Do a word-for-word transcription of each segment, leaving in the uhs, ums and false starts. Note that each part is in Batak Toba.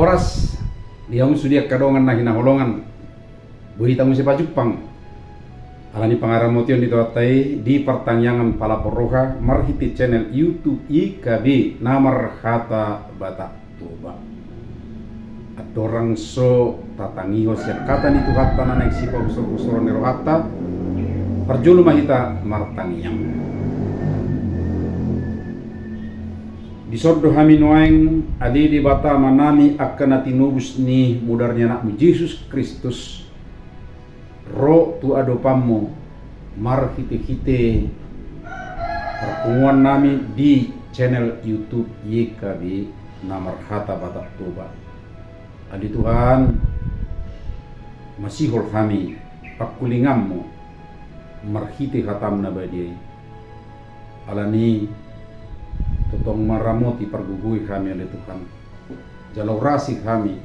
Horas di hamu sude angka dongan na hinaholongan. Boi hita muse pajumpang ala ni pangaramotion ni Tuhanta i di partangiangan palapor roha marhite channel YouTube Y K B na marhata Batak Toba. Andorang so tatangihon sian hata ni Tuhanta na naeng sipahusor-husoron ni rohanta, parjolo ma hita martangiang. Dison do hami nuaeng, ale Debata Amanami, angka na tinobus ni mudar ni Anakmu Jesus Kristus, ro tu adopanmu marhite-hite parpunguan nami di channel YouTube Y K B na marhata Batak Toba. Ale Tuhan, masihol hami pangkulinganmu marhite hatam na badia i. Ala ni tongtong ma ramoti pargogoi hami, ale Tuhan. Jala urasi hami,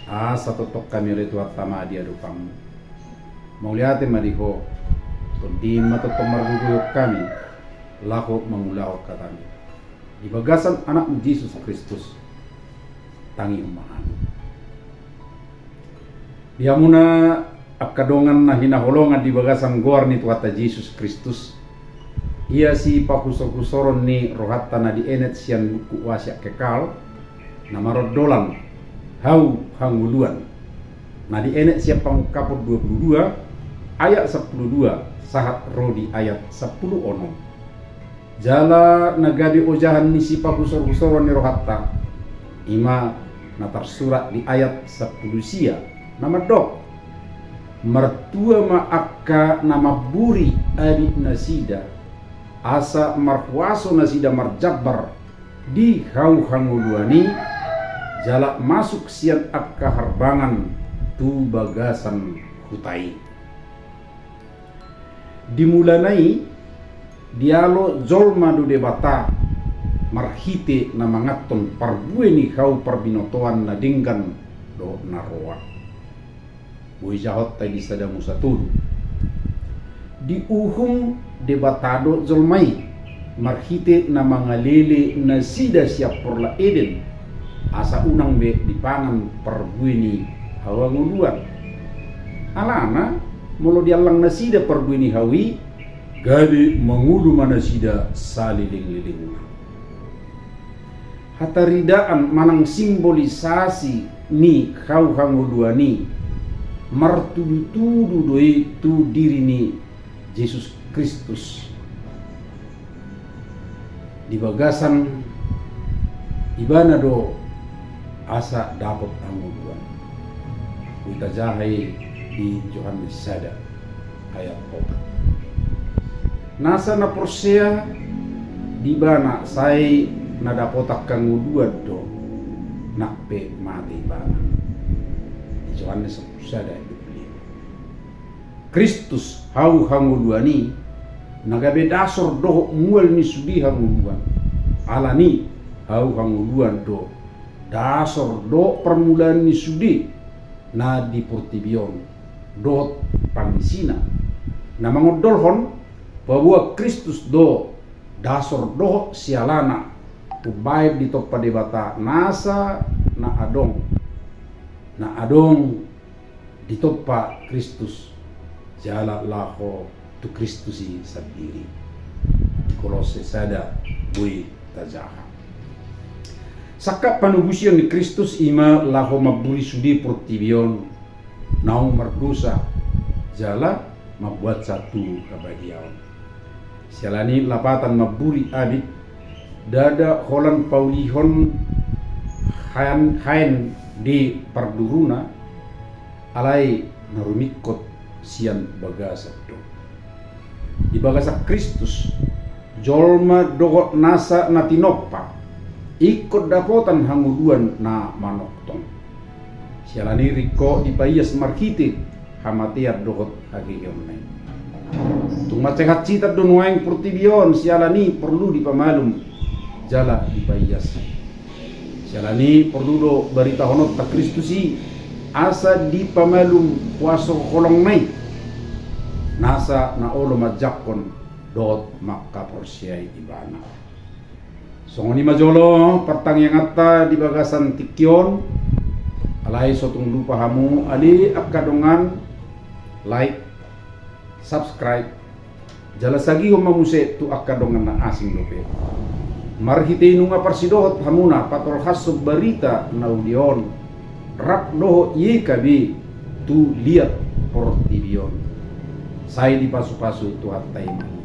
asa tongtong hami, ale Tuhanta, ma di adopanmu. Mauliate ma di Ho, tondim ma tongtong margogoihon hami laho mangulahon hatami. Di bagasan Anakmu Jesus Kristus, tangihon ma hami. Di hamuna angka dongan na hinaholongan di bagasan goar ni Tuhanta Jesus Kristus, ia sipahusor-husoron ni rohanta na dienet sian buku Wasiat Kekal, na marondolan Hau Hangoluan, na dienet sian Pangungkapon dua pulu dua ayat sampulu dua sahat ro di ayat sampulu onom. Jala na gabe ojahan ni sipahusor-husoron ni rohanta, i ma na tarsurat di ayat sampulu sia, na mandok: Martua ma angka na mamburi abitnasida, asa marhuaso nasida marjambar di hau hangoluan i, jala masuk sian angka harbangan tu bagasan huta i. Di mulana i, dialo jolma do Debata marhite na manganhon parbue ni hau parbinotoan na denggan dohot na roa. Boi jahonta i di Sada Musa tolu. Diuhum Debata do jolma i marhite na mangalele nasida sian porlak Eden, asa unang be dipangan parbue ni hau hangoluan. Alana, molo diallang nasida parbue ni hau i, gabe mangolu ma nasida saleleng-lelengna. Hataridaan manang simbolisasi ni hau hangoluan i martudu-tudu do i tu diri ni Jesus Kristus. Di bagasan Ibana do asa dapot hangoluan. Hutajaha i di Johannes sada ayat opat. Nasa na porsea di Ibana sai na dapotan hangoluan do, nang pe mate ibana. Di Johannes sampulu sada ayat dua pulu lima. Kristus hau hangoluan i, na gabe dasor dohot mual ni sude hangoluan. Alani hau hangoluan do dasor dohot parmulaan ni sude na di portibi on dohot pangisina. Na mangondolhon paboa Kristus do dasor dohot sialana umbahen ditompa Debata nasa na adong, na adong ditompa Kristus, jala laho tu Kristus i sandiri. Di Kolosse sada boi tajaha. Sangkap panobusion ni Kristus i ma laho mamburi sude portibi on naung mardosa, jala mamboan sahat tu habadiaon. Siala ni i lapatan mamburi abit, ndada holan paulihon haen, haen di parduruna, alai na rumingkot sian bagasan do. Di bagasan Kristus, jolma dohot nasa na tinompa ingkon dapotan hangoluan na manongtong. Siala ni i ringkot dipaias marhite hamatean dohot haheheonna i. Tung mansai hansitan do nuaeng portibi on, siala ni i porlu dipamalum jala dipaias. Siala ni i porlu do baritahononta Kristus i, asa dipamalum huaso holongna i, nasa na olo manjangkon dohot mangkaporseai Ibana. Songon i ma jolo partangianganta di bagasan tingki on, Alai so tung lupa hamu ale angka dongan, like, subscribe, jala sagihon ma muse tu angka dongan na asing dope. Marhite i nunga parsidohot hamuna patolhashon barita na uli on rap dohot Y K B tu liat portibi on. Sai dipasupasu Tuhanta i ma hita.